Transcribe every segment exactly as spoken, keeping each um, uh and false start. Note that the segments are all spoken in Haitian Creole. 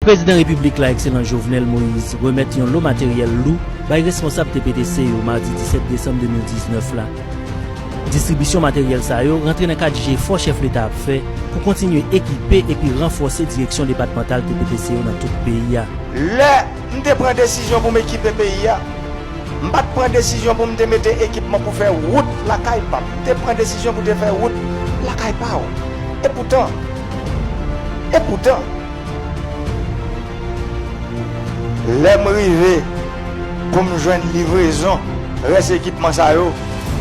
Prezidan Repiblik la, Ekselans Jovenel Moïse, remèt yon lo materyèl lou bay responsab T P T C yo madi disèt desanm de mil diznèf la. Distribisyon materyèl sa yo rantre nan kad jefò chèf leta ap fè pou kontinye ekipe epi ranfòse direksyon depatmantal T P T C yo nan tout peyi a. Lè m te pran desizyon pou m ekipe peyi a, m pa t pran desizyon pou m te mete ekipman pou fè wout lakay pa m. M te pran desizyon pou te fè wout lakay pa w. Epoutan, epoutan, lè m rive pou m jwenn livrezon rès ekipman sa yo,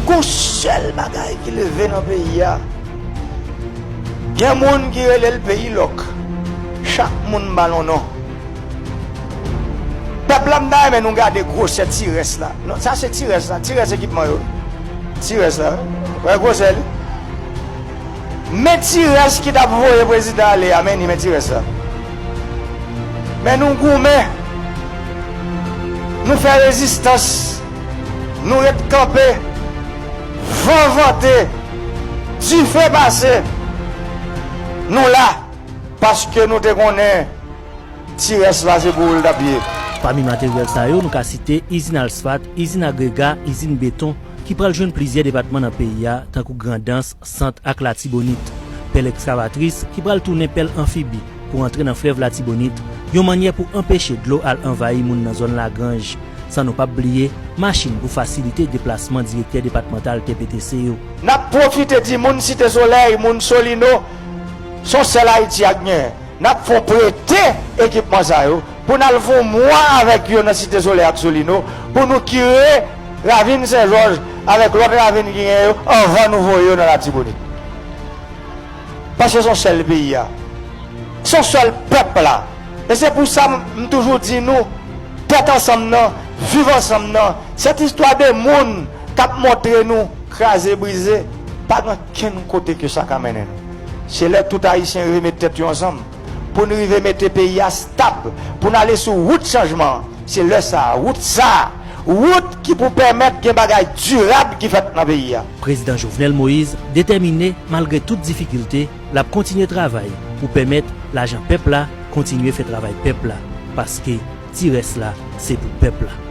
gon sèl bagay ki leve nan peyi a. Gen moun ki rele l peyi lòk. Chak moun ba l yon non. Pèp la, m ta renmen nou gade gwosè ti rès la. Non, sa se ti rès la, ti rès ekipman yo. Ti rès la, wè gwosè li. Men ti rès ki t ap voye prezidan ale a, men ni men ti rès la. Men nou goumen, nou fè rezistans, nou ret kanpe, van vante, dife pase, nou la, paske nou te konnen ti rès la se pou ou l t ap ye. Pami materyèl sa yo, nou ka site izin asfat, izin agrega, izin beton, ki pral jwenn plizyè depatman nan peyi a, tankou Grandans, Sant ak Latibonit. Pèl ekskavatris, ki pral tounen pèl anfibi pou antre nan flèv Latibonit, yon mannyè pou anpeche dlo al anvayi moun nan zòn Lagranj. San nou p ap bliye machin pou fasilite deplasman direktè depatmantal T P T C yo. N ap pwofite di moun Site Solèy, moun Solino, se yon sèl Ayiti ak genyen. N ap fè w prete ekipman sa yo pou n al fè yon mwa avèk yo nan Site Solèy ak Solino, pou nou kire ravin Sen Jòj avèk lòt ravin ki genyen yo anvan nou voye yo nan Latibonit. Paske se yon sèl peyi a, se yon sèl pèp la. E se pou sa m, m toujou di nou, tèt ansanm nan, viv ansanm nan, sèt istwa de moun k ap montre nou kraze brize, pa gen kenn kote ke sa ka mennen nou. Se lè tout Ayisyen rive met tèt yo ansanm pou n rive mete peyi a stab, pou n ale sou wout chanjman an. Se lè sa a, wout sa a, wout ki pou pèmèt gen bagay dirab ki fèt nan peyi a. Prezidan Jovenel Moïse detèmine, malgre tout difikilte, l ap kontinye travay pou pèmèt lajan pèp la kontinye fè travay pèp la, paske ti rès la se pou pèp la.